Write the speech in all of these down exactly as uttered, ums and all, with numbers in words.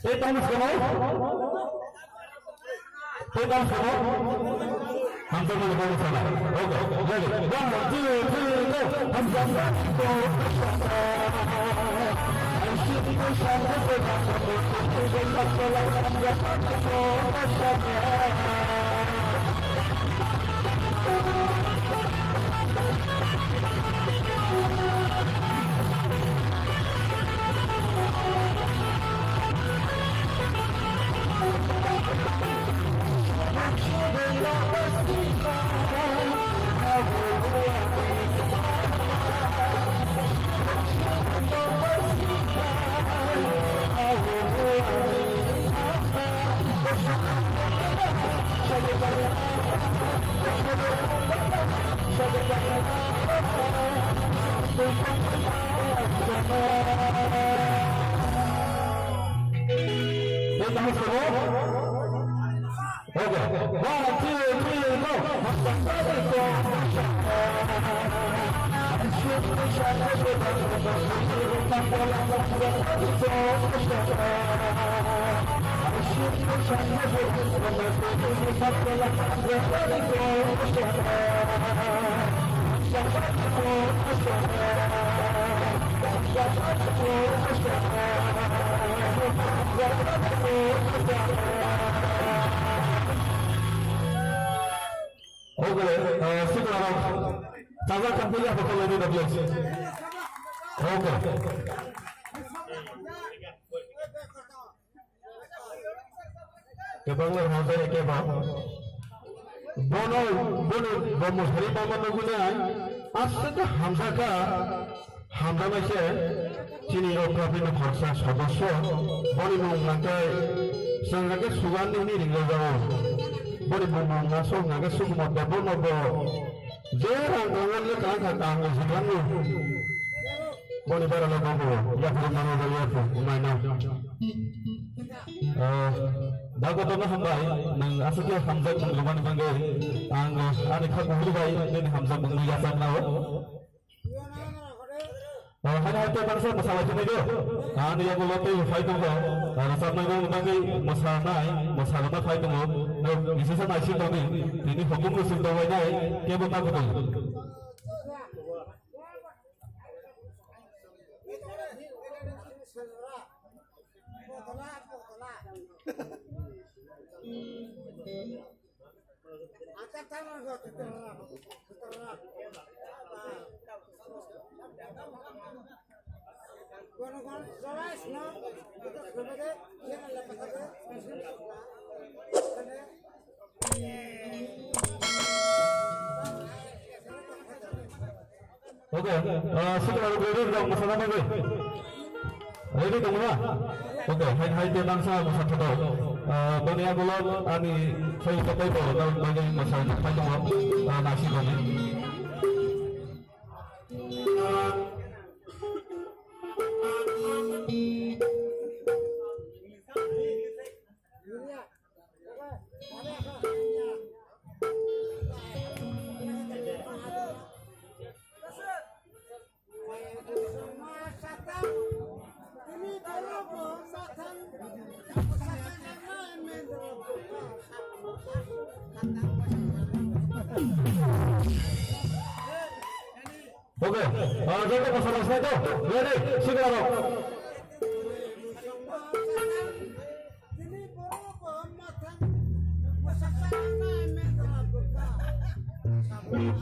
Tei tamo sabo? Tei tamo sabo? Hamsa mani tamo sana. Okay, ready. One, two, three, go. Hamsa mani tamo sana. Tei tamo sabo? Okay. One, two, three, go. Okay, uh, sikla rok. Chajak kha, please, please. Okay. Kwbangma rwjak khe ba. Bono, bono, bo mwsari mama nugwi nai. Aswk hamjakha, hamjaknai se chini o club ni khoroksa sodosyo. Boni mung hwnkhe, chwng hwnkhe Sugan ni hwnwi ringjago. Boni mung hwnkhe Sukumar Deb, bono bo je rang tongo le kaham kha kaham se thangwi. Boni bara le bobo, yapri mano le yapri, umaino. Ah, da kotorno hambai, nwng aswk khe hamjak mung rwmani bagwi, ang, ah, ani kha kuhur bai nini hamjak mungno yachaknao. Ah, haino hai tei baksa mwsalai phai nai do. Ani yago lo tei phai tongo. Ah, rwchapnai bagwi mwsanai, mwsarwna phai tongo. Nwng bisingsa naising tongdi, tini hukum rwchapnai nai, kebo ta kutung. Okay, ah, sikla rok ready rok mwsana bagwi. Ready tong na? Okay, hai, hai, te bangsa mwsa thoto. Ah, boni agulok ani sai patai bo, nang bagwi mwsa thai tongo, ah, nasi boni. Okay, ah, joto bwsarok sai to. Ready, sikla rok. Oke, oke.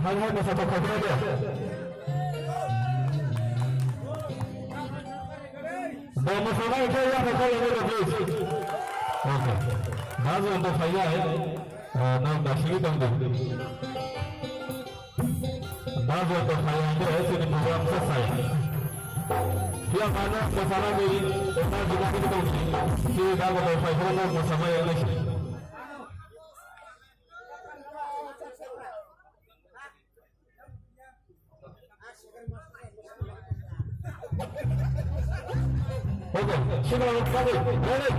Hai hai, masa tokha khe de. Bo masa nai khe ya, bo khe ya, please. Okay. Bazo bo phai ya. Ah, nang nasigi tongdi. Bajo to saya, ese ni program sa saya. Dia mana kesana ni, kita juga kita tongdi. Si bajo to saya, kita mau sama yang lain. Okay, signal, ready, ready.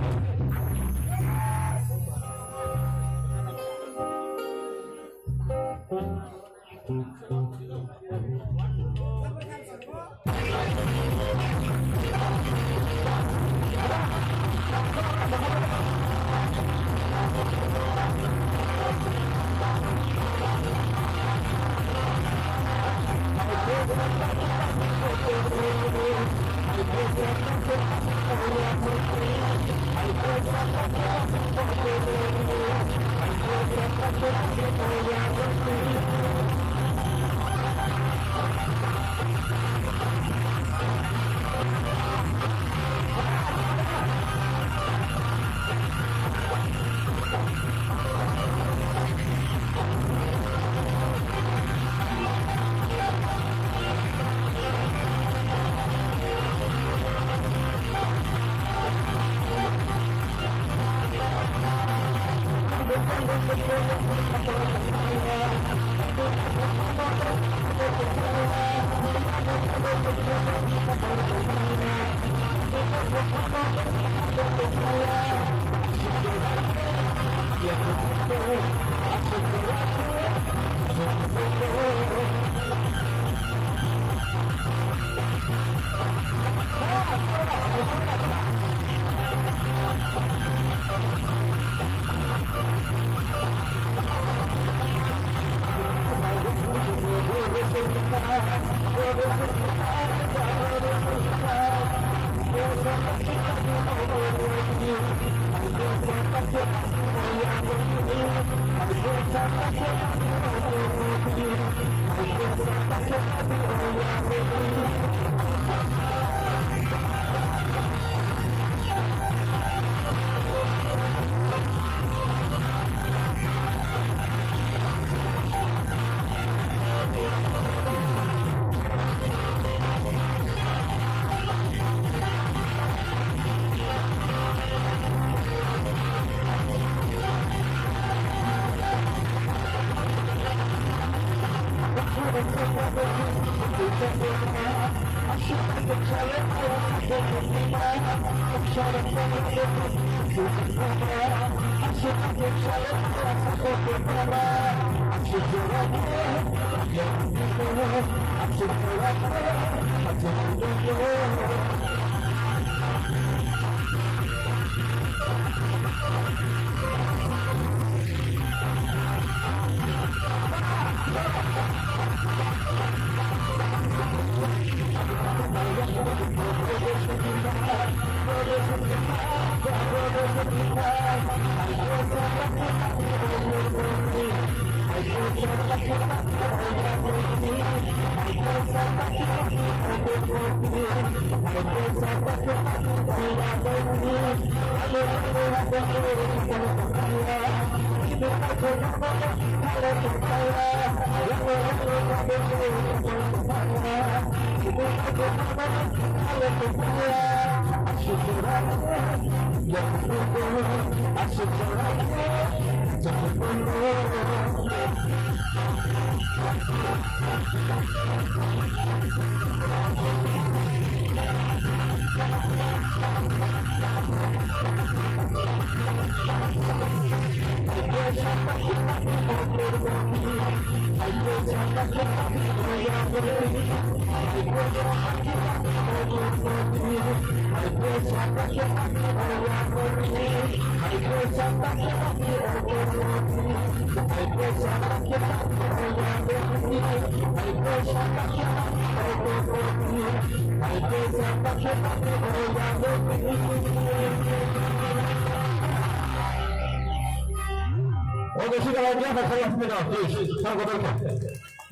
Oke, sudah, ya, Pak, saya sudah, please. Sir, kotor ka?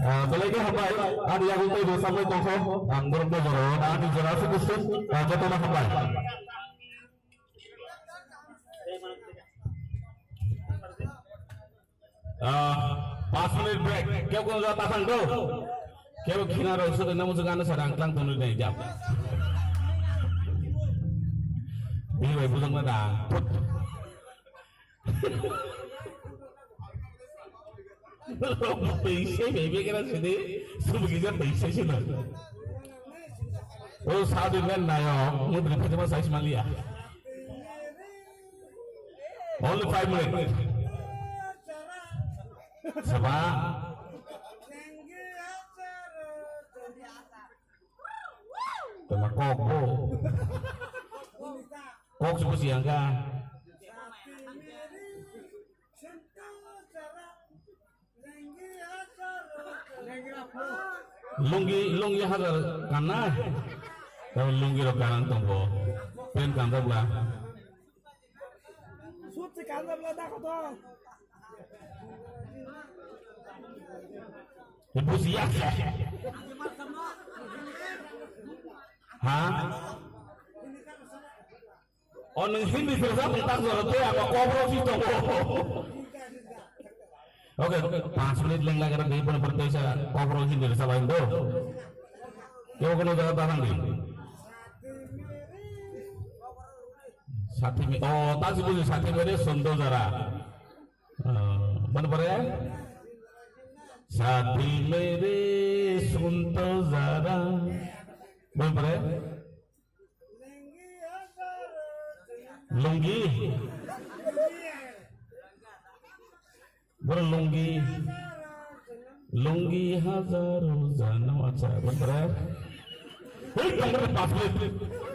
Ah, belai khe hambai, ani yago tei bo sambai tongkho, ang borok no jora, ani jora aswk bwswk, ah, jotono hambai. Ah, pas minute break. Kebo kono jora ta thang do. Kebo khina rok sodai namo jora ano sara ang tlang tonu dai jam. Bini bai bujang na da. Teisai bai bekera sini, subuh kisa teisai sini. Oh, sadu kan nayo, mudri pajama size malia. Only five minutes. Saba. Tama kok bo. Kok subuh siang ka. Lungi, lungi hajar kana? Tamo lungi rok kanang tongbo. Pen kanjak bla. Sut se kanjak bla da koto. Bujiya. Ha? O nwng Hindi se sa bung tak jora te ama kobro si tongo. Okay, panch minute leng lagi rok di pun pun tesa kobro Hindi sa lain do. Yo kono jaga tahan di. Sati me, oh, tak si buji sati mere sundo jara. Mana pare? Sati mere sundo jara. Mana pare? Lungi. Bro, lungi. Lungi hazaru janam, acha, bro. Hei, tongkar pas minute.